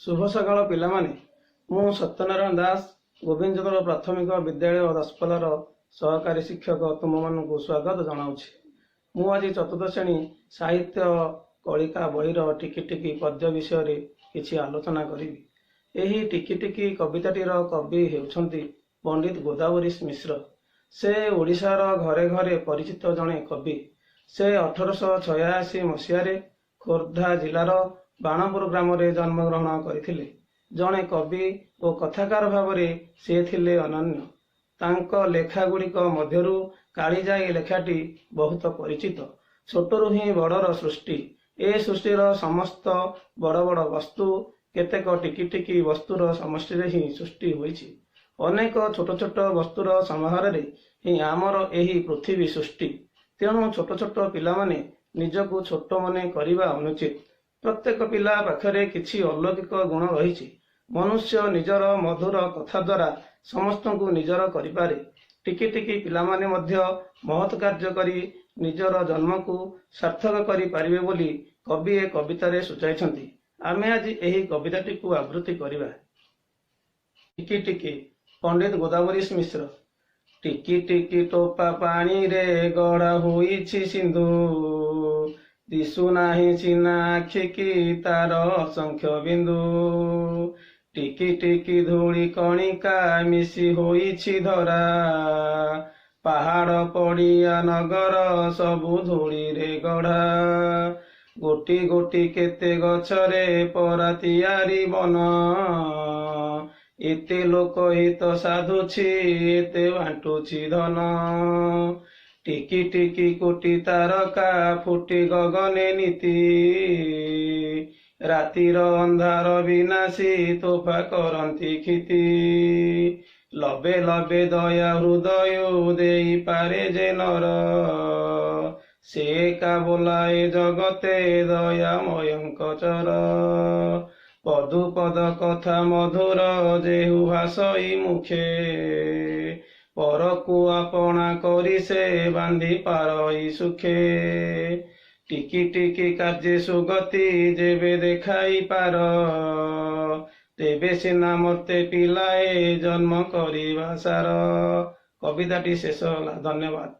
ଶୁଭ ସକାଳ ପିଲାମାନେ। ମୁଁ ସତ୍ୟନାରାୟଣ ଦାସ, ଗୋବିନ୍ଦଚନ୍ଦ୍ର ପ୍ରାଥମିକ ବିଦ୍ୟାଳୟ, ଦଶପଲ୍ଲାର ସହକାରୀ ଶିକ୍ଷକ ତୁମମାନଙ୍କୁ ସ୍ୱାଗତ ଜଣାଉଛି। ମୁଁ ଆଜି ଚତୁର୍ଥ ଶ୍ରେଣୀ ସାହିତ୍ୟ କଳିକା ବହିର ଟିକି ଟିକି ପଦ୍ୟ ବିଷୟରେ କିଛି ଆଲୋଚନା କରିବି। ଏହି ଟିକି ଟିକି କବିତାଟିର କବି ହେଉଛନ୍ତି ପଣ୍ଡିତ ଗୋଦାବରୀଶ ମିଶ୍ର। ସେ ଓଡ଼ିଶାର ଘରେ ଘରେ ପରିଚିତ ଜଣେ କବି। ସେ 1886 ମସିହାରେ ଖୋର୍ଦ୍ଧା ଜିଲ୍ଲାର ବାଣପୁର ଗ୍ରାମରେ ଜନ୍ମଗ୍ରହଣ କରିଥିଲେ। ଜଣେ କବି ଓ କଥାକାର ଭାବରେ ସେ ଥିଲେ ଅନନ୍ୟ। ତାଙ୍କ ଲେଖା ଗୁଡ଼ିକ ମଧ୍ୟରୁ କାଳିଜାଇ ଲେଖାଟି ବହୁତ ପରିଚିତ। ଛୋଟରୁ ହିଁ ବଡ଼ର ସୃଷ୍ଟି। ଏ ସୃଷ୍ଟିର ସମସ୍ତ ବଡ଼ ବଡ଼ ବସ୍ତୁ କେତେକ ଟିକି ଟିକି ବସ୍ତୁର ସମଷ୍ଟିରେ ହିଁ ସୃଷ୍ଟି ହୋଇଛି। ଅନେକ ଛୋଟ ଛୋଟ ବସ୍ତୁର ସମାହାରରେ ହିଁ ଆମର ଏହି ପୃଥିବୀ ସୃଷ୍ଟି। ତେଣୁ ଛୋଟ ଛୋଟ ପିଲାମାନେ ନିଜକୁ ଛୋଟ ମନେ କରିବା ଅନୁଚିତ। ପ୍ରତ୍ୟେକ ପିଲା ପାଖରେ କିଛି ଅଲୌକିକ ଗୁଣ ରହିଛି। ମନୁଷ୍ୟ ନିଜର ମଧୁର କଥା ଦ୍ୱାରା ସମସ୍ତଙ୍କୁ ନିଜର କରିପାରେ। ଟିକି ଟିକି ପିଲାମାନେ ମଧ୍ୟ ମହତ୍ କାର୍ଯ୍ୟ କରି ନିଜର ଜନ୍ମକୁ ସାର୍ଥକ କରିପାରିବେ ବୋଲି କବି ଏ କବିତାରେ ସୂଚାଇଛନ୍ତି। ଆମେ ଆଜି ଏହି କବିତାଟିକୁ ଆବୃତ୍ତି କରିବା। ଟିକି ଟିକି, ପଣ୍ଡିତ ଗୋଦାବରୀଶ ମିଶ୍ର। ଟିକି ଟିକି ଟୋପା ପାଣିରେ ଗଢ଼ା ହୋଇଛି ସିନ୍ଧୁ, ଦିଶୁନାହିଁ ସିନା ଆଖିକି ତାର ଅସଂଖ୍ୟ ବିନ୍ଦୁ। ଟିକି ଟିକି ଧୂଳି କଣିକା ମିଶି ହୋଇଛି ଧରା, ପାହାଡ଼ ପଡ଼ିଆ ନଗର ସବୁ ଧୂଳିରେ ଗଢ଼ା। ଗୋଟି ଗୋଟି କେତେ ଗଛରେ ପରା ତିଆରି ବନ, ଏତେ ଲୋକ ହିତ ସାଧୁଛି, ଏତେ ବାଣ୍ଟୁଛି ଧନ। ଟିକି ଟିକି କୋଟି ତାରକା ଫୁଟି ଗଗନେ ନିତି, ରାତିର ଅନ୍ଧାର ବିନାଶୀ ତୋଫା କରନ୍ତି କ୍ଷିତି। ଲବେ ଲବେ ଦୟା ହୃଦୟ ଦେଇପାରେ ଯେ ନର, ସେ ଏକା ବୋଲାଏ ଜଗତେ ଦୟାମୟଙ୍କ ଚର। ପଦୁ ପଦ କଥା ମଧୁର ଯେହୁ ଭାସଇ ମୁଖେ, ପରକୁ ଆପଣା କରି ସେ ବାନ୍ଧି ପାରଇ ସୁଖେ। ଟିକି ଟିକି କାର୍ଯ୍ୟେ ସୁଗତି ଯେବେ ଦେଖାଇ ପାର, ତେବେ ସିନା ମତେ ପିଲାଏ ଜନ୍ମ କରିବା ସାର। କବିତାଟି ଶେଷ ହେଲା। ଧନ୍ୟବାଦ।